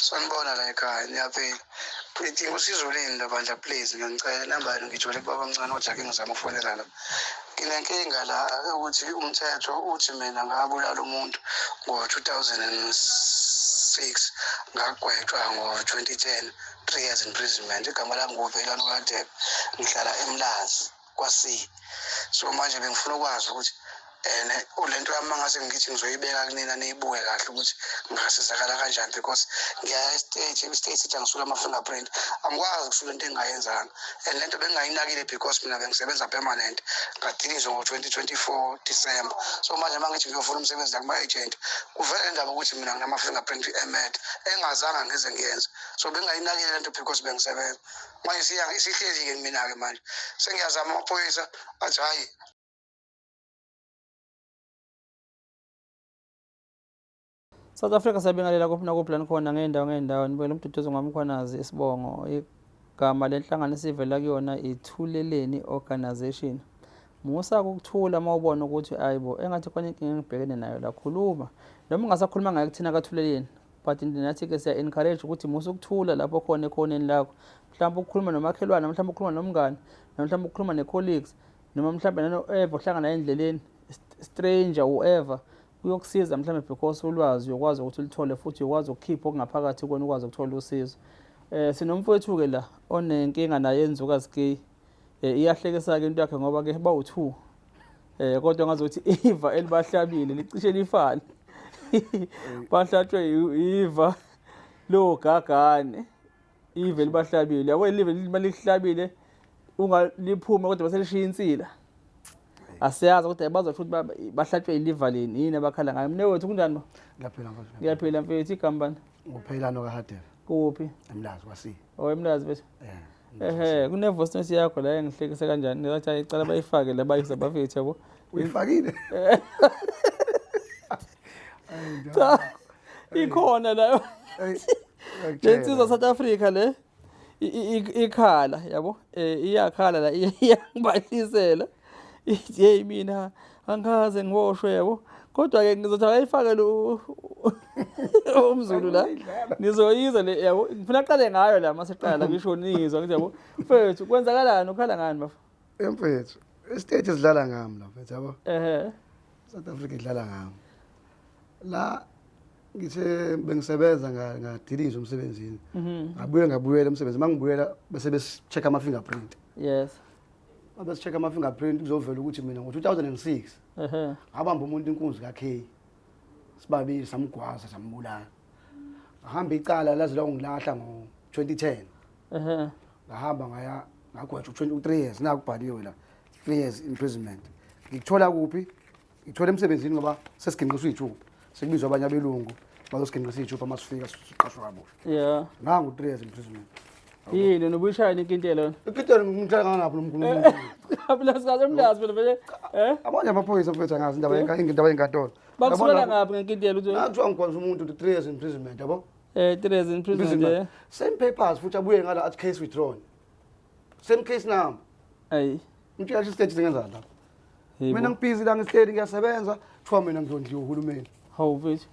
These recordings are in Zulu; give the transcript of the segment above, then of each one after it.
Sanibona la ekhaya, niyaphila. Ngidinga usizo lenu la bandla, please. Ngiyanicela, inamba yenu ngijwayele kubaba omncane kodwa ake ngizame ukufonela la. Nginenkinga la ukuthi umthetho uthi mina ngabulala umuntu ngo-2006, ngagwetshwa ngo-2010, 3 years imprisonment. Igama lami nguVelani kwaDebe, ngihlala eMlazi kwa-C. So manje bengifuna ukwazi ukuthi and le nto yami mangase ngithi ngizoyibeka kunina niyibuke kahle ukuthi ngingasizakala kanjani, because ngiyaya e-state, i-state ithi angisule ama-fingerprint. Angikwazi ukusula into engingayenzanga, and le nto bengingayinakile because mina bengisebenza permanent, ngadilizwa ngo-2024 December. So manje uma ngithi ngiyofuna umsebenzi la kuma-agent, kuvele indaba ukuthi mina nginama-fingerprint emed engingazange ngize ngiyenze. So bengingayinakile le nto because bengisebenza. Manje isihleli-ke mina-ke, manje sengiyazama, amaphoyisa athi hhayi. South Africa, siyabingelela kuphi nakuphi la nikhona ngey'ndawo ngey'ndawo. Nibukela uMduduzi ngwaMkhwanazi isibongo. Igama lenhlangano esivela kuyona iThuleleni Organisation. Musa ukuthula uma ubona ukuthi ayibo, engathi khona inkinga engibhekene nayo la, khuluma. Noma ungasakhuluma ngayo kuthina kaThuleleni, but nathi-ke siya-encourage ukuthi musa ukuthula lapho khona ekhoneni lakho. Mhlawumbe ukukhuluma nomakhelwane, mhlawumbe ukukhuluma nomngani, noma mhlawumbe ukukhuluma ne-colleagues, noma mhlawumbe nano-ever uhlangana naye endleleni, stranger, whoever, kuyokusiza mhlawumbe, because ulwazi uyokwazi ukuthi ulithole futhi uyokwazi ukukhipha okungaphakathi kuwena, ukwazi ukuthola usizo. Sinomfowethu-ke la onenkinga naye enzuka gay. Iyahlekisa-ke into yakhe ngoba ke bawu-two, kodwa ngazuthi iva elibahlabile licishe lifane. Bahlatshwe iva logagane, ive libahlabile, yabo, live malikuhlabile ungaliphume kodwa bese lishiya insila. Asiyazi kodwa bazosho ukuthi bahlatshwe iliva leni, yini abakhala ngayo. Mne wethu, kunjani ba? Ngiyaphila mfowethu. Ngiyaphila mfethu. Igama bani? NguPheyilano kaHadebe. Kuphi? EMlazi kwasi. Oh, eMlazi mfethu. Yeah. Ehe, kune voice note yakho la engihlekise kanjani. Ngathi ayicala bayifake la bayise bafethu, yabo. Uyifakile? Cha. Ikhona la. Hey. Le nsizwa South Africa le ikhala, yabo, iyakhala la, iyangibalisela, ithi hey, mina angikaze ngiboshwe, yabo, kodwa ke ngizothi akayifake lo umZulu la, nizoyizwa le, yabo. Ngifuna aqale ngayo la maseqala ngisho nizwa ngithi, yabo, mfethu, kwenzakalani, ukhala ngani bafa? Mfethu, istate sidlala ngami la mfethu, yabo. South Africa idlala ngami. La ngithe bengisebenza ngadilizwa emsebenzini. Ngabuye ngabuyela emsebenzini. Mangibuyela bese besi-check ama fingerprint. Bese check ama fingerprint, kuzovela ukuthi mina ngo-2006 ngabamba umuntu inkunzi kaK. Sibabili, samgwaza, sambulala. Ngahamba icala laze lawungilahla ngo-2010. Ngahamba ngaya ngagwetshwa 23 years, nakubhaliwe la 3 years imprisonment. Ngikuthola kuphi? Ngithola emsebenzini ngoba sesiginqiswa iy'thupha, sekubizwa abanye abelungu bazosiginqisa iy'thupha, masifika siqashwa kabusha. Nangu 3 years imprisonment. Yini nobuyishaya inkintelo yona? Ikitelo ngimtshela kangaphi lo mkhulu umuntu? Phela sikaze emlazi phela vele. Eh? Abanye amaphoyisa mfethu angazi indaba yenkantolo. Bakusulela ngaphi ngenkintelo uthi? Kuthiwa ngigwaza umuntu 3 years imprisonment, yabo. 3 years imprisonment. Same papers futhi abuye ngala athi case withdrawn. Same case number. Ayi. Ngitshela ukuthi state singenzani lapho. Yebo. Mina ngibhizi la, ngihleli ngiyasebenza, kuthiwa mina ngizondliwa uhulumeni. Hawu mfethu.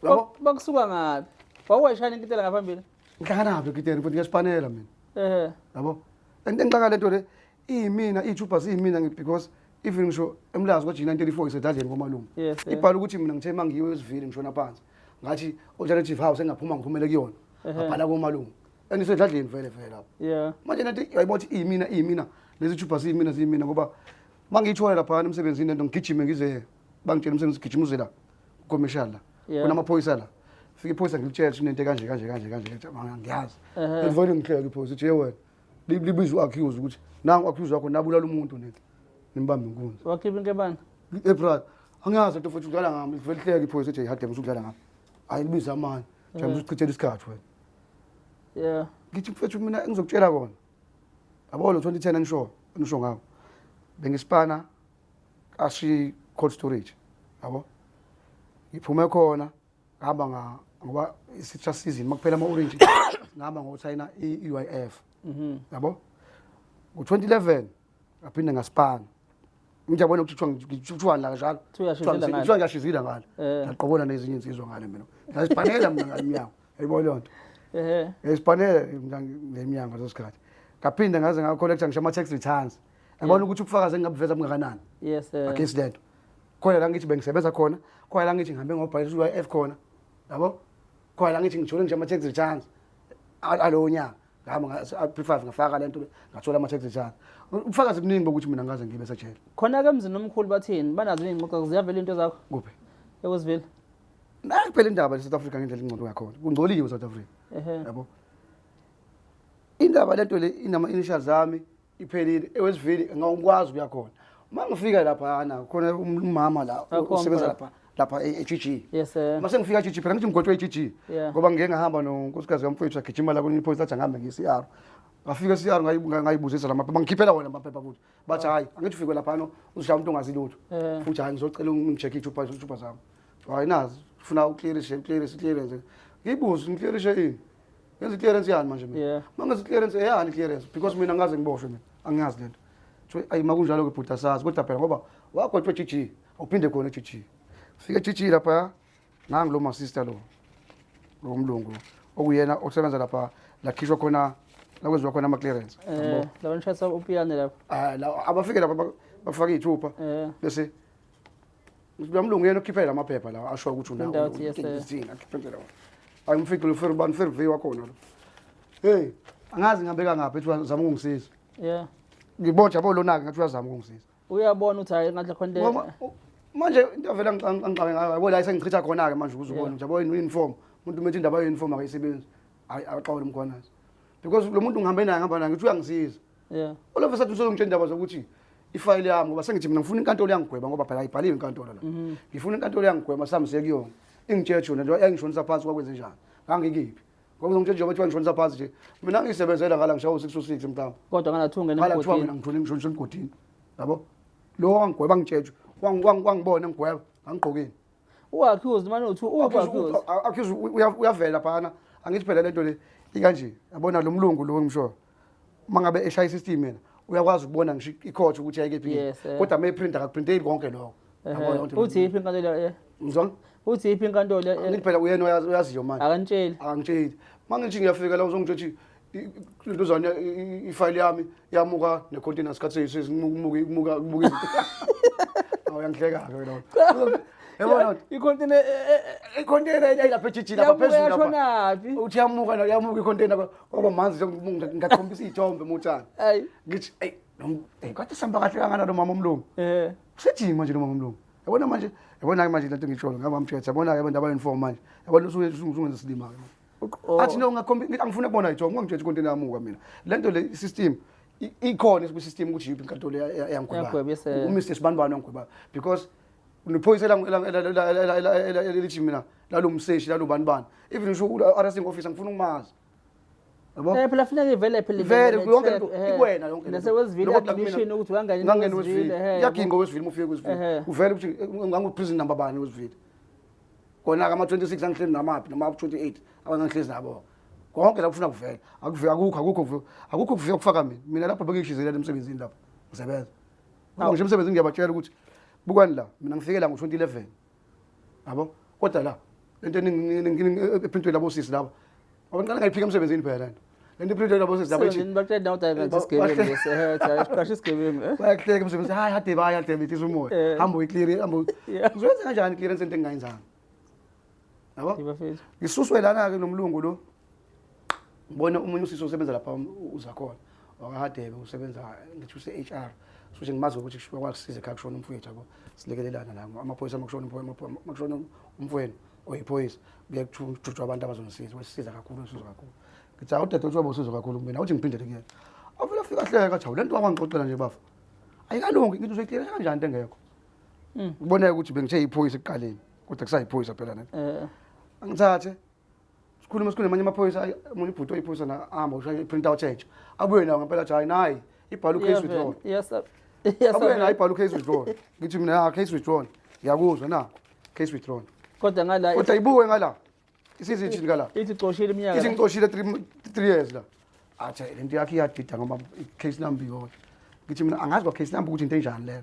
Yabo? Bakusuka ngaphi? Wawuyishaya inkintela ngaphambili? Ngihlanganaphi ekiteni futhi, ngiyasipanela mina. Yabo? And engixaka lento le iyimina, iy'thupha ziyimina, because even ngisho eMlazi kwa G934 isedadleni komalume. Ibhala ukuthi mina ngithe mangiwe esivile ngishona phansi. Ngathi alternative house engaphuma ngiphumele kuyona. Ngabhala komalume. And isedladleni vele vele lapho. Manje nathi uyayibona ukuthi iyimina, iyimina lezi thupha ziyimina, ziyimina, ngoba mangiyithola lapha emsebenzini lento ngigijime ngize bangitshela umsebenzi, gijima uze la commercial la. Kunamaphoyisa la. Fika iphoyisa ngilitshela ukuthi kunento kanje kanje kanje kanje kanje, angiyazi. Ngivele ngihleke iphoyisa uthi, "Hey wena, libiza u-accuse ukuthi nangu accuse wakho, nabulala umuntu nini, nimbambe inkunzi." Wakhipha inkebana. Eh brother, angiyazi into futhi, udlala ngami. Livele lihleke iphoyisa ethi, "Hey, usudlala ngami." Hayi, libiza amanye. Njengoba usuchithela isikhathi wena. Ngithi mfethu, mina engizokutshela kona. Yabo lo 2010 engisho ngawo. Bengisipana kashi cold storage. Yabo? Ngiphume khona ngihamba nga ngoba i-citrus season makuphela ama-orange, ngihamba ngosayina i-UIF. Yabo? Ngo-2011 ngaphinde ngasipana. Ngijabona ukuthi kuthiwa ngithuthwani la kanjalo. Kuthiwa uyashizila ngale. Kuthiwa ngiyashizila ngale. Ngaqobona nezinye insizwa ngale mina. Ngazibhanela mina ngale mnyango. Yayibona leyo nto. Ehhe. Ngiyisipanele ngeminyango leso sikhathi. Ngaphinde ngaze ngacollecta ngisho ama-tax returns. Yabona ukuthi ubufakazi engingabuveza bungakanani. Yes. Against lento. Khona la ngithi bengisebenza khona, khona la ngithi ngihambe ngobhalisa u-UIF khona. Yabo? Khona la ngithi ngithole nje ama-tax returns alowo nyaka. Ngihamba P5 ngafaka lento le, ngathola ama-tax returns. Ubufakazi buningi bokuthi mina ngaze ngibe sejele. Khona-ke emzini omkhulu bathini? Banazo iy'ngxoxo ziyavela iy'nto zakho Kuphi? eWestville? Nayi phela indaba le South Africa ngendlela ingcono ngakhona. Kungcoliwe South Africa. Yabo. Indaba lento le inama initials ami iphelile eWestville ngawukwazi ukuya khona. Uma ngifika lapha ana khona umama la Akhona usebenza khona. lapha e-GG. Yes sir. Uma sengifika e-GG phela ngithi ngigotshwe e-GG. Yeah. Ngoba ngike ngahamba nonkosikazi kamfowethu sagijima la kwenye iphoyisa athi angihambe ngiye-CR. Ngafika e-CR ngayibuzisa la maphepha bangikhiphela wona amaphepha futhi. Bathi hayi angithi ufike laphana uzishaya umuntu ongazi lutho. Futhi hayi ngizocela ungi-check iy'thupha zami. Hayi nazi ufuna uclearishe clearance clearance. Ngiyibuze ngiclearishe ini? Ngenza i-clearance yani manje mina? Uma ngenza i-clearance eyani i-clearance because mina ngaze ngiboshwe mina angiyazi lento. So ayi makunjalo ke bhuti asazi kodwa phela ngoba wagotshwa e-GG awuphinde khona e-GG. Fika e-GG lapha nangu lo masista lo lo mlungu okuyena osebenza lapha lakhishwa khona la kwenziwa khona ama-clearance. Laba nishayisa upiyane lapha. Ah, la abafike lapha bafaka iy'thupha bese lo mlungu yena ukhiphela amaphepha lawa asho ukuthi unawo Print out, yes, sir. izini akhiphela wona. Angimfici lo Ferban Ferve wakhona lo. Hey, angazi ngihambe kangaphi ethi uzama ukungisiza. Ngibona yabo lona-ke ngathi uyazama ukungisiza. Uyabona ukuthi hayi ngathi khona into Ngoba manje into avela angixake ngayo yabo la sengichitha khona-ke manje ukuze ubone ukuthi yabo uniform umuntu umethi indaba ye-uniform akayisebenzi. Hayi axole uMkhwanazi. Because lo muntu ngihambe naye ngihamba naye ngithi uyangisiza. All of a sudden usezongitshela indaba zokuthi ifayili yami ngoba sengithi mina ngifuna inkantolo yangigweba ngoba phela ayibhaliwe inkantolo la. Ngifuna inkantolo yangigweba sami siye kuyona. Ingitshela yona nje yangishonisa phansi kwakwenze njani. Ngangikiphi? Ngoba uzongitshela njengoba kuthiwa ngishonisa phansi nje. Mina ngisebenzela ngala ngishaya u-6 to 6 mhlawumbe. Kodwa ngala kuthiwa ungena Ngala kuthiwa emgodini. mina ngithole ngishonisa emgodini. Yabo? Lo wangigweba ngitshetshe. Wangibona ngigweba ngangigqokeni. U-accused manje uthi u-accused. Accused uyavela phana. Angithi phela lento le ikanje. Yabona lo mlungu lo engishoyo. Uma ngabe eshaya isystem yena uyakwazi ukubona ngisho icourt ukuthi ayikephi. Kodwa uma eprinta akakuprinteli konke lokho. Yabona yonke Uthi yiphi inkantolo Ngizwa? Uthi yiphi inkantolo Angithi phela uyena oyaziyo manje. Akantsheli. Akangitsheli. Uma ngithi ngiyafika la uzongitshela ukuthi intozane ifayili yami yamuka necontainer sikhathi sesimuka imuka imuka izinto. Awu uyangihleka ke wena. Yabona I-container i-container ayilapha ejijini lapha yamuka phezulu lapha. yashonaphi? Uthi yamuka na yamuka i-container kwaba manzi ngakhombisa iy'thombe muthana. Ayi. Ngithi eyi eyi kade sihamba kahle kangana lo mama omlungu. Usejima manje lo mama omlungu. Yabona manje, yabona ke manje lento ngitshoyo ngaba mthetho. Yabona ke abantu aba uniform manje. Yabona usuwenza isilima ke manje. Athi no ngakhombi ngithi angifuni ukubona ithombe ungangitshela icontainer yamuka mina. Lento le system ikhona ku system ukuthi yiphi inkantolo eyangigweba. Eyagweba, yes, uMr Sibanibani wangigweba because nephoyisa elithi mina lalomseshi lalobani bani. Even ngisho u-arresting officer ngifuna ukumazi. Yabo? Phela funeka ivele phela Vele ivele yonke lento ne-track, ikwena yonke lento. NaseWestville Lokho la admission kumina- ukuthi wangena ngangena eWestville, eWestville. Iyaginga eWestville uma ufika eWestville. Uvele ukuthi ngangu-prison number bani eWestville. Kona-ke ama-26 angihleli namaphi noma 28 abangangihlezi nabo. Konke la kufuna kuvela. Akuvela akukho akukho kuvela. Akukho kuvela kufaka mina. Mina lapho bengishizelela emsebenzini lapho. Ngisebenza. Ngoba ngisho emsebenzini ngiyabatshela ukuthi bukani la mina ngifike la ngo-2011. Yabo? Kodwa la lento eprintwe labo sisi laba. Ngoba ngiqala ngayiphika emsebenzini phela lento. Lento eprintwe labo sisi laba ithi Emsebenzini bakutshela nawe ukuthi hayi isigebengu lesi, hayi siqashe isigebengu. Bayakuhleka emsebenzini, hayi hade baya hade bethisa umoya. Hamba uyiclear, hamba. Ngizoyenza kanjani clearance into engingayenzanga? Yabo? Ngibafethu. Ngisuswe lana ke nomlungu lo. Ngibona omunye usisi osebenza lapha uzakhona. WakaHadebe usebenza ngithi use HR. Futhi ngimazi ukuthi kushiwo kwasiza ekhaya kushona umfowethu yabo. Silekelelana la amaphoyisa makushona umfowethu, makushona umfowenu oyiphoyisa. Kuye kujutshwa abantu abazonisiza, wesisiza kakhulu, wesisiza kakhulu. Ngithi hawu dadewethu waba usizo kakhulu kumina, awuthi ngiphindele kuyena. Avele afika ahleka athi hawu le nto wangixoxela nje bafo. Ayikalungi ngithi uzoyiclear kanjani into engekho. Uboneke ukuthi bengithe iphoyisa ekuqaleni, kodwa kusayiphoyisa phela ne. Angithathe sikhulume sikhulume namanye amaphoyisa, ayi, omunye ubhuti oyiphoyisa na ahamba ushaya i-print out entsha. Abuye nawo ngempela athi hayi nayi ibhala u-case withdrawn. Yes, sir. Yes, Abuye sir. nayo ibhala u-case withdrawn. Ngithi mina case withdrawn. Ngiyakuzwa na case withdrawn. Kodwa ngala Kodwa ibuke ngala. Isithi ithini ngala? Ithi coshile iminyaka. Ithi ngicoshile 3 years la. Athi lento yakhe iyadida ngoba i-case number iyodwa. Ngithi mina angazi kwa case number ukuthi into enjani leyo.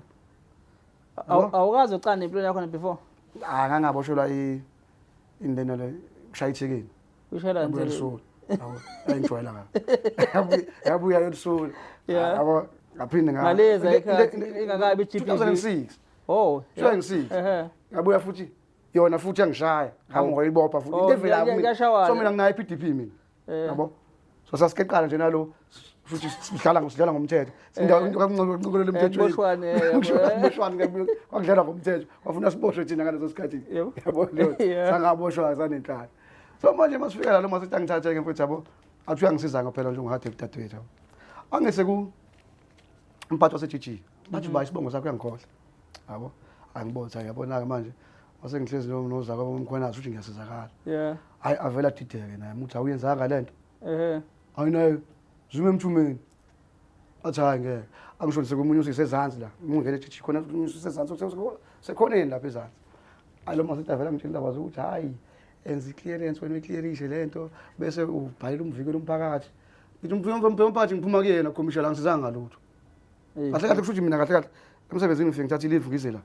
Awukazi ucane empilweni yakho na before? Ah, ngangaboshelwa indena le kushaya ithekeni. Uyishayela Yabuya nje. lisula. Yabo, ayingijwayela kabi. Yabuya yolisula. Yabo, ngaphinde nga Ngaleza ikhathi, ingakabi i-GBV. 2006. Oh. 2006. Ehhe. Ngabuya futhi yona futhi yangishaya. Ngami ngoyibopha futhi. Oh, Into evela kumina. kuyashawana. So mina nginayo i-PDP mina. Yabo. So sasikeqala nje nalo futhi sidlala ngomthetho. Sindawo into kakuncokolela emthethweni. Kuboshwane, yabo. Kuboshwane kwakudlalwa ngomthetho. Kwafuna siboshwe thina ngaleso sikhathi. Yebo. Yabo leyo. Sangaboshwa sanenhlalo. So manje masifika la lo masithi angithathe ke mfethu yabo. Athi uyangisiza ngaphela nje ungahade kudadewethu yabo. Angise ku umphathi wase-GG. Bathi ba isibongo sakho uyangikhohlwa. Yabo. Angibotha yabona ke manje. Mase ngihlezi nozakwa bomkhwenazi uthi ngiyasizakala. Hayi avela adideke naye uthi awuyenzanga lento. Ayinayo zume emthumeni. Athi hayi ngeke. Angishonise komunye usisezansi la. Ungene GG khona usisezansi sekhoneni lapha ezansi. Alo masithi avela ngitshela indaba zokuthi hayi enza i-clearance wena uyiclearishe lento bese ubhalela umvikeli umphakathi. Ngithi umvikeli umphakathi ngiphuma kuyena commissioner angisizanga ngalutho. Kahle kahle kusho ukuthi mina kahle kahle emsebenzini ngifike ngithathe i-leave ngize la.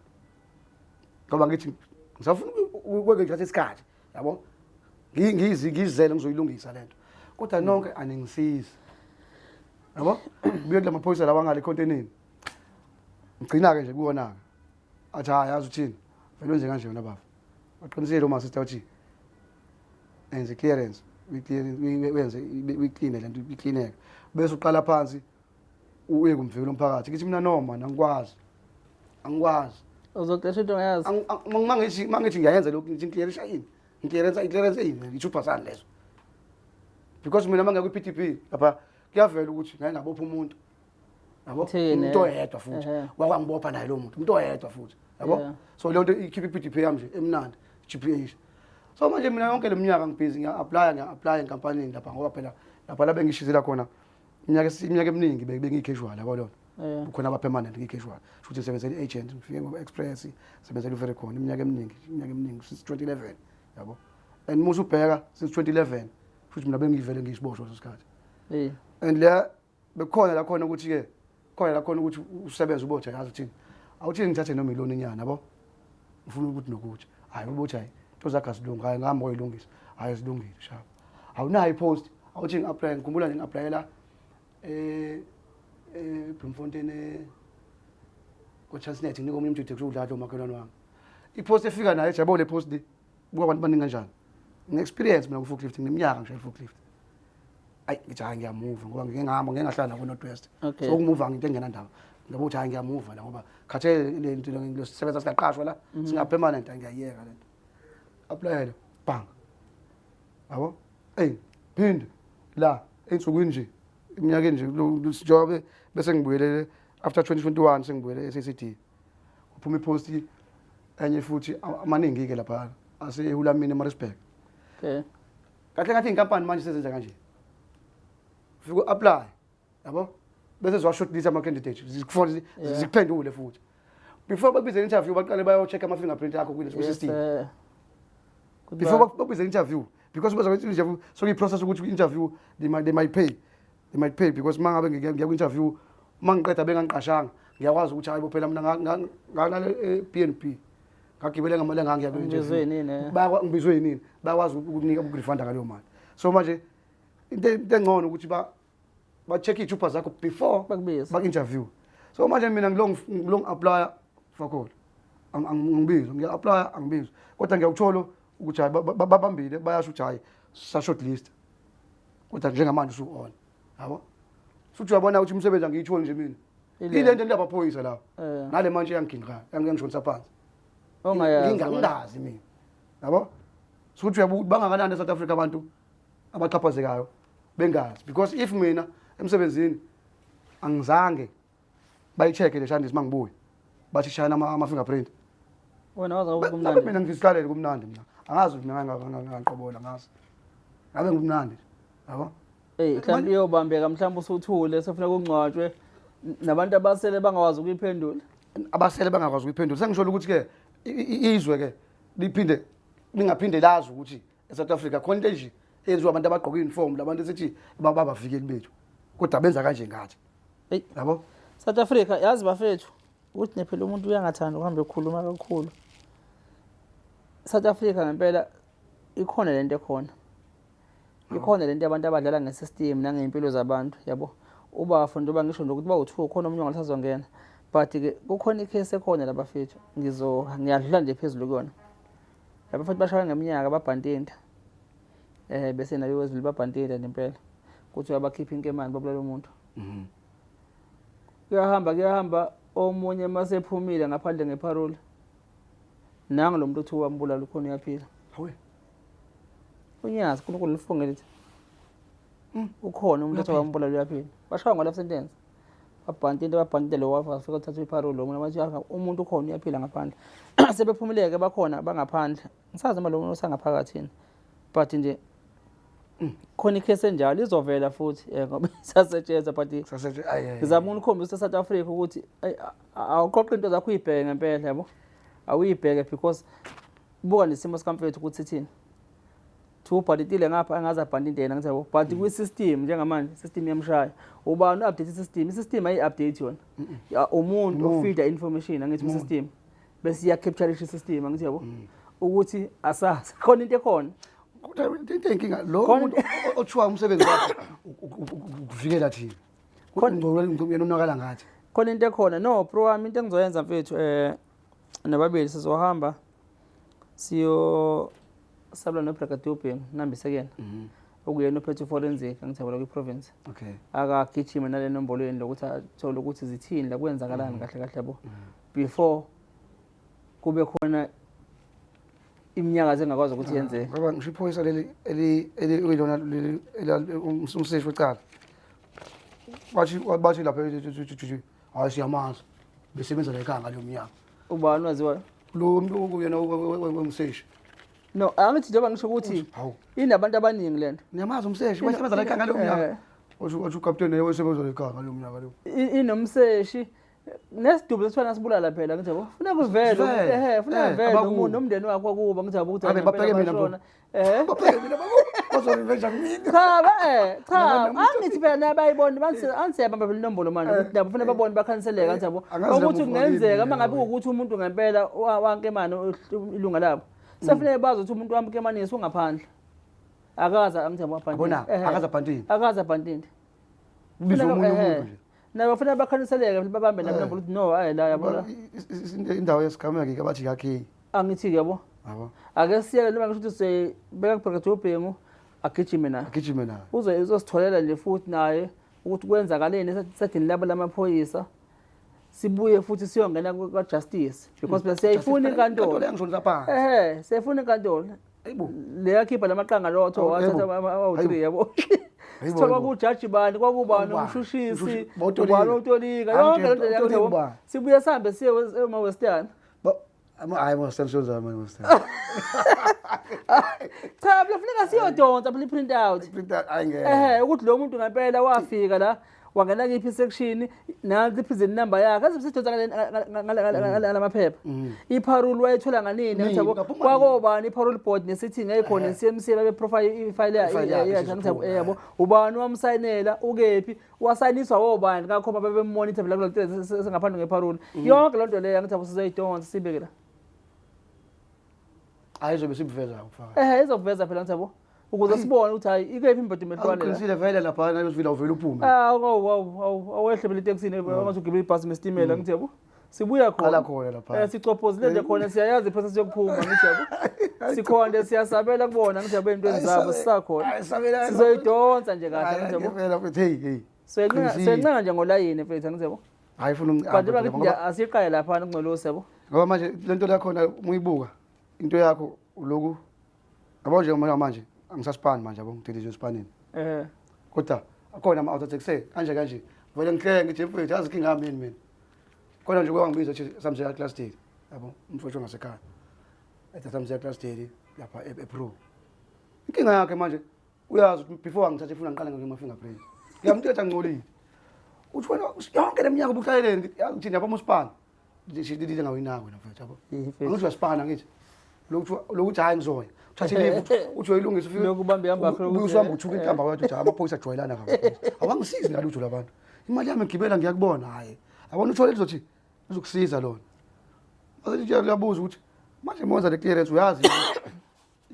Ngoba ngithi ngisafuna ukweke ngithathe isikhathi yabo. Ngizi ngizele ngizoyilungisa lento. Kodwa nonke aningisizi. Yabo? Kubuye kula maphoyisa lawa ngale ekhontenini. Ngigcina ke nje kuwona ke. Athi hayi yazi uthini? Vele wenze kanje wena baba. Baqinisile uma sister uthi enze clearance, we clearance wenze we clean lento icleaneke. Bese uqala phansi uye kumvikela umphakathi. Ngithi mina no man angikwazi. Angikwazi. Uzoqesha into ongayazi. Mangithi mangithi ngiyayenza lokhu ngithi ngiclearisha ini? Ngiclearance iclearance ini? Ngithupha sani lezo. Because mina mangiya kwi-PDP lapha kuyavela ukuthi ngake ngabopha umuntu. Yabo? Umuntu oyedwa futhi. Wakwangibopha naye lo muntu, umuntu oyedwa futhi. Yabo? So leyo nto ikhipha i-PDP yami nje emnandi, GPH. So manje mina yonke leminyaka ngibhizi ngiya-apply ngiya-apply enkampanini lapha ngoba phela lapha la bengishizela khona iminyaka eminingi bengiyi-casual yabo lona. Kukhona aba-permanent ngiyi-casual. Futhi ngisebenzela i-agent, ngifike ngo-Express, ngisebenzela uVericon iminyaka eminingi since 2011 yabo. And uma usubheka since 2011 futhi mina bengivele ngiyisiboshwa leso sikhathi. And le bekukhona la khona ukuthi ke khona la khona ukuthi usebenze ubothe yazi uthini. Awuthini ngithathe noma iloni inyana yabo. Ngifuna ukuthi nokuthi hayi ubothi hayi into zakho azilungi hayi ngihamba oyilungisa hayi zilungile shaba. Awunayo ipost awuthi ngi-apply ngikhumbula nje ngi-applyela Bloemfontein ko-Transnet nginika omunye umjide kusho udlala umakhelwane wami. Ipost efika nayo jabo le post le buka abantu baningi kanjani. Ngine-experience mina ku-forklift ngineminyaka ngishayela i-forklift. Ayi ngithi hayi ngiyamuva ngoba ngike ngihamba ngike ngahlala nako North West. So ukumuva ngento engenandaba. Ngoba uthi hayi ngiyamuva la ngoba khathele le nto lesisebenza singaqashwa la singa permanent ngiyayeka lento. Applyela bang. Yabo? Ey phinde la ensukwini nje iminyaka nje njengoba bese ngibuyelele after 2021 sengibuyele e-SACD. Kuphuma ipost enye futhi amaningi ke lapha asehulamini eMaritzburg. Kahle ngathi inkampani manje sezenza kanje. Ufike u-apply yabo bese ziwa shortlist ama candidates zikufona zikuphendule futhi. Before bakubize interview baqale bayo check ama fingerprint akho kule system. Before bakubize interview because baza kwenza interview so i process ukuthi interview they might pay. They might pay because mangabe ngiya ku interview mangiqeda bengangiqashanga ngiyakwazi ukuthi hayi bo phela mina ngalala e BNB ngagibele ngamali engangiya ku interview. Bayakwa ngibizwe yinini bayakwazi ukukunika ukurefunda ngaleyo mali. So manje into engcono ukuthi ba check iy'thupha zakho before bakubize baku-interview. So manje mina ngilong apply fakhola angibizwa ngiya-apply angibizwa kodwa ngiyakuthola ukuthi hayi babambile bayasho ukuthi hayi sa-short list kodwa njengamanje usu-on yabo. Futhi uyabona ukuthi umsebenzi angiyitholi nje mina ile nto ndabaphoyisa lawo nale manje yangiginqa yangishonisa phansi ngingazi mina yabo. Sukuthi uyabuka bangakanani eSouth Africa abantu abaxhaphazekayo bengazi because if mina emsebenzini angizange bayi-check-e le shandisi mangibuye bathi shayana ama-fingerprint wena waza kumnandi mina ngizihlalele kumnandi mina angazi ukuthi mina ngangiqobola ngazi ngabe ngumnandi yabo. Hey mhlawumbe iyobambeka mhlawumbe usuthule sefuna kungcwatshwe nabantu abasele bangakwazi ukuyiphendula. Abasele bangakwazi ukuyiphendula sengisho ukuthi ke izwe ke liphinde lingaphinde lazi ukuthi eSouth Africa khona into enje eyenziwa abantu abagqoka uniform labantu esithi babavikeli bethu kodwa benza kanje ngathi. Hey yabo South Africa yazi bafethu ukuthi nephela umuntu uyangathanda ukuhamba ekhuluma kakhulu. South Africa ngempela ikhona lento ekhona. Ikhona lento yabantu abadlala nge-system nangey'mpilo zabantu yabo. Ubafo njengoba ngisho nje ukuthi bawu-two khona omunye ongasazongena. But-ke kukhona ikhesi ekhona la bafethu ngizo ngiyadlula nje phezulu kuyona. Laba futhi bashawe ngeminyaka babhantinta. Bese nayo wezulu babhantinta nje impela. Kuthi abakhipha inkemane babulala umuntu. Kuyahamba kuyahamba omunye masephumile ngaphandle ngeparole. Nangu lo muntu othi wambulala ukhona uyaphila. Hawe. Unyazi uNkulunkulu lifunge lithi. Ukhona umuntu othi wambulala uyaphila. Bashaya ngo life sentence. Babhanta into babhanta lo wafika uthatha iparole lo muntu bathi umuntu ukhona uyaphila ngaphandle. Sebephumileke bakhona bangaphandle. Ngisazi noma lo muntu usangaphakathini. But nje khona ikhesi enjalo izovela futhi ngoba isasetshenzwa but ngizama ukukhombisa eSouth Africa ukuthi awuqoqi into zakho uyibheke ngempela yabo. Awuyibheke because buka nesimo sikamfethu ukuthi sithini. Thiwa ubhalitile ngapha angaze abhante yena ngithi yabo but kwi-system njengamanje system iyamshaya. Ubani u-update i-system? I-system ayi-update yona. Umuntu ofeeda information angithi kwi-system bese iya-capture i-system angithi yabo ukuthi asazi khona into ekhona. Kodwa into eyinkinga lo muntu othiwa umsebenzi wakhe ukuvikela thina. Khona unakala ngathi. Khona into ekhona. No bro wami into engizoyenza mfethu nababili sizohamba siyo sabula noBrigadier Ubhengu nambise kuyena. Okuyena ophethe forensic angithabela kwi-province. Okay. Akagijime nale nombolo yeni lokuthi athole ukuthi zithini la kwenzakalani kahle kahle yabo. Before kube khona iminyakazo engakwazi ukuthi yenzeke. Ngoba ngisho iphoyisa leli eli eliyilona leli umseshi wecala. Bathi bathi lapha hayi siyamazi. Besebenza la ekhaya ngaleyo minyaka. Ubani waziwayo? Lo muntu yena umseshi. No, angithi njengoba ngisho ukuthi inabantu abaningi lento. Niyamazi umseshi wayesebenza la ekhaya ngaleyo minyaka. Washo ukapteni naye wayesebenza la ekhaya ngaleyo minyaka leyo. Inomseshi nesidumbu esifana sibulala phela ngithi yabo. Funa kuvele ehe funa vele umuntu nomndeni wakhe wakuba ngithi yabo ukuthi babheke mina bro. Babheke mina babo. Bazorevenge kumina. Cha ba cha angithi phela nabayibona bathi angisiyabamba phela inombolo manje ukuthi nabo funa babone bakhanseleka ngithi yabo. Ukuthi kungenzeka uma ngabe ukuthi umuntu ngempela wankemane ilunga labo. Sefuneke bazi ukuthi umuntu wamkemanisa ungaphandle. Akaza angithi yabo abhantini. Yabona akaza abhantini. Akaza abhantini. Ubiza omunye umuntu nje. Nabo kufanele bakhanseleke babambe nabo nabo ukuthi no hayi la yabona. Indawo yesigameko ke bathi yakhe. Angithi ke yabo. Yabo. Ake siyeke noma ngisho ukuthi sibeka kuBrigadier Ubhengu agijime naye. Agijime naye. Uze uzositholela nje futhi naye ukuthi kwenzakaleni esedini labo lamaphoyisa. Sibuye futhi siyongena kwa justice because phela siyayifuna inkantolo. Inkantolo yangishonisa phansi. Siyayifuna inkantolo. Hayibo. Leyakhipha lamaqanga lotho wathatha awu3 yabo. Sithola kwakujaji bani kwakubani umshushisi ubani utolika yonke lento leyo sibuye sihambe siye ema Western. Hayi Western shonza manje Western. Cha phela funeka siyodonsa phela i-print out. Print out ayingeke. Ukuthi lo muntu ngempela wafika la wangena kiphi section nansi prison number yakhe aze sidonsa ngalamaphepha. Iparole wayithola nganini Nini, yabo ngaphuma kwakobani iparole board nesithi ngekhona CMC babe profile ifile Ifile yakhe yakhe isizophuma, yabo ubani wamsayinela ukephi wasayiniswa wobani ngakho babemonitor phela kulento sengaphandle ngeparole yonke lonto leyo angithi sizoyidonsa sibeke la. Hayi izobe sibuveza ukufaka. Izokuveza phela ngithi yabo ukuze sibone ukuthi hayi ikephi imboda imehlwane la. Awuqinisile vele lapha nayozivila uvela uphume. Awu awu awu awehle phela etekisini ngathi ugibela ibhasi nesitimela ngithi yabo. Sibuya khona. Qala khona lapha. Sicophozile nje khona siyayazi iprocess yokuphuma ngithi yabo. Sikhona siyasabela kubona ngithi yabo entweni zabo sisakhona. Sizoyidonsa nje kahle ngithi yabo. Vele futhi hey hey. Soyencenga nje ngolayini mfethu ngithi yabo. Hayi ufuna Kanti bakithi nje asiqale lapha ngcolosi yabo. Ngoba manje lento yakhona uma uyibuka into yakho uloku yabo nje manje angisasipani manje yabo ngidilize esipanini. Kodwa akhona ama auto taxi kanje kanje vele ngihleke ngithi mfethu yazi inkinga yami yini mina. Khona nje kwangibiza ukuthi samzela class day yabo umfowethu ngasekhaya. Ethi samzela class day lapha ePro. Inkinga yakhe manje uyazi ukuthi before angithathe ifuna ngiqale ngama fingerprint. Ngiyamthetha ngcolile. Uthi wena yonke leminyaka ubuhlaleleni yazi ngithini yabo umasipala. Lile ngawinako wena mfethu yabo. Angithi uyasipana ngithi. Lokuthi hayi ngizoya. Uthathe leave uthi uyoyilungisa ufike. Lokhu ubambe ihamba yakho Ubuye usihamba uthuka inhlamba wathi uthi amaphoyisa ajwayelana kabi. Awangisizi ngalutho labantu. Imali yami ngigibela ngiyakubona hayi. Yabona uthole lizothi lizokusiza lona. Mase liyabuza ukuthi manje monza le clearance uyazi.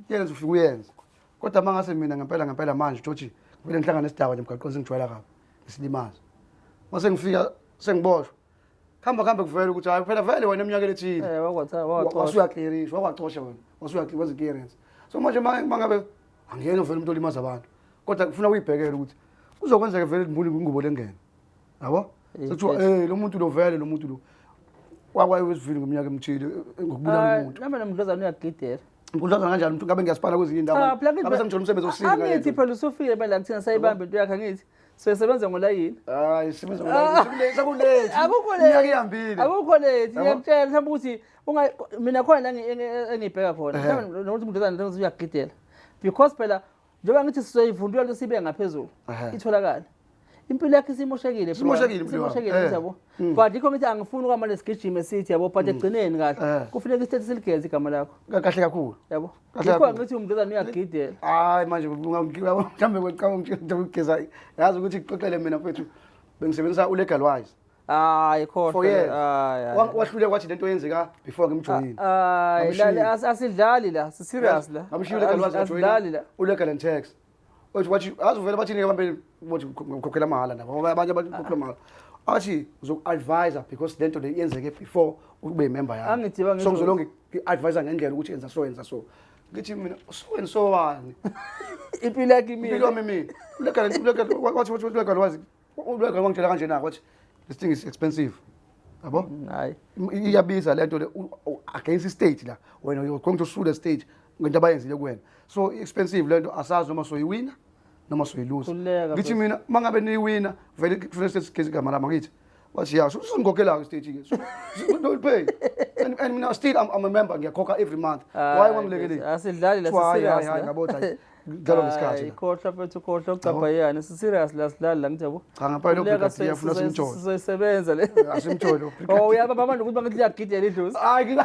Clearance ufike uyenze. Kodwa mangase mina ngempela ngempela manje uthi ngivele ngihlangane nesidakwa nje emgaqweni sengijwayela kabi ngisilimaza. Mase ngifika sengiboshwa. Khamba khambe kuvela ukuthi hayi phela vele wena eminyakeni ethile. Eh wakwatha wacosha. Wasuyaclearishwa wakwacosha wena. Wasuyaclear clearance. So manje mangabe angiyena vele umuntu olimaza abantu. Kodwa kufuna uyibhekele ukuthi kuzokwenzeka vele mbuni ingubo lengene. Yabo? Sekuthiwa eh lo muntu lo vele lo muntu lo wakwaye wesivini ngeminyaka emithile ngokubulala umuntu. Nami nomdlozana uyagidela. Ngikudlaza kanjani umuntu ngabe ngiyasipana kwezinye indawo. Ngabe sengithola umsebenzi osile ngale. Angithi phela usufile phela kuthina sayibamba into yakhe angithi. Sisebenza ngolayini. Hayi sisebenza ngolayini. Sekulethi. Akukho lethi. Iminyaka ihambile. Akukho lethi. Ngiyakutshela mhlawumbe ukuthi unga mina khona la engibheka khona. Mhlawumbe nokuthi umdlozana uyagidela. Because phela njengoba ngithi sizoyivundula lento sibe ngaphezulu itholakala impilo yakhe isimoshekile Isimoshekile impilo yakhe. isimoshekile yabo but yikho ngithi angifuni ukwamane sigijime sithi yabo but ekugcineni kahle kufuneka isithethe siligeze igama lakho Kahle kakhulu. yabo Kahle yikho kakhulu. ngithi umdlezane uyagidela Hayi manje mhlawumbe kweqhamuka ngitshela ukugeza yazi ukuthi kuxoxele mina mfethu bengisebenzisa ulegal wise hayi khohlwa for years. hayi hayi. Wahluleka wathi lento yenzeka before ngimjoyine. Hayi, Ngamshiya. asidlali la si serious la Ngamshiya ulegal wise asidlali la ulegal and tax. Wathi wathi azi uvele bathini ke bambe bothi ngikhokhela mahhala nabo ngoba abanye abantu bakhokhela mahhala. Athi uzoku-advise because lento le yenzeke before ube member yami. Angithi bangisho- So ngizolonge ngi-advise ngendlela ukuthi yenza so yenza so. Ngithi mina so and so wani. Impilo yakhe imile. Impilo yami imile. Ulegal ulegal wathi wathi ulegal wazi ulegal wangitshela kanjena wathi this thing is expensive. Yabo? Hayi. Iyabiza lento le against state la wena you're going to sue the state ngento abayenzile kuwena so expensive lento asazi noma soyiwina noma soyiluza Khululeka, ngithi mina mangabe niyiwina vele kufanele sigeze igama lami angithi wathi ya singikhokhela ke state ke so don't pay and mina still I'm a member ngiyakhokha every month why wangilekeleli Asidlali la Kuthiwa, si hayi serious hayi la. ngabo hayi kudlalwa ngesikhathi Hayi, la khohlwa mfethu khohlwa ucabhayane si serious la sidlali la ngithi yabo Cha ngempela Khululeka, ubrigadier funa simthole. sizoyisebenza le Asimthole ubrigadier. Oh uyabamba manje ukuthi bangithi liyagidela idlozi Hayi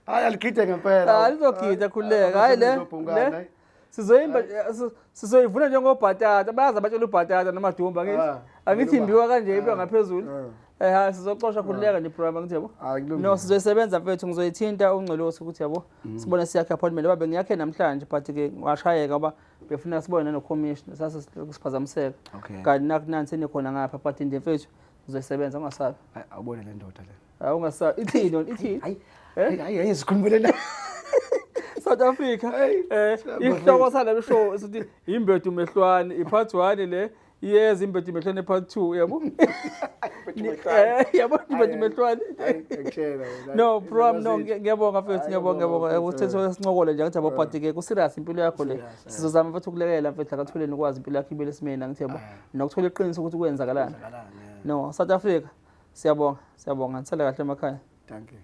hayi aligide ngempela. Hayi lizogida khululeka hayi le le sizoyimba sizoyivuna njengobhatata bayazi abatshela ubhatata namadumba angithi Ah, angithi imbiwa kanje ibiwa Ah, ngaphezulu ah. eh hayi sizoxosha khululeka nje bro angithi yabo Hayi, kulungile. no sizoyisebenza mfethu ngizoyithinta ungcelosi ukuthi yabo sibone siyakhe appointment ngoba bengiyakhe namhlanje but ke washayeka ngoba befuna sibone nano-commissioner sase siphazamiseka Okay. kanti nakunani senikhona ngapha but nje mfethu ngizoyisebenza ungasabi Hayi awubone le ndoda le. Hayi ungasabi ithini yona ithini Hayi hayi hayi sikhumbule la. South Africa Hey, eh siyabona. isihloko sale show sithi imbedu mehlwane ipart 1 le iyeza imbedu mehlwane part 2 yabo yabo imbedu mehlwane Hayi ngiyakutshela wena. no bro no Indaba ngiyabonga mfethu Hayi, ngiyabonga ngiyabonga, ngiyabonga mfethu. uthethe sincokole nje ngithi yabo but ke ku serious impilo yakho le Serious, eh. sizozama mfethu ukulekelela mfethu akathuleni ukwazi impilo yakho ibele esimeni angithi yabo nokuthola iqiniso ukuthi kwenzakalani Kwenzakalani, yeah. no South Africa siyabonga siyabonga nisale kahle emakhaya Thank you.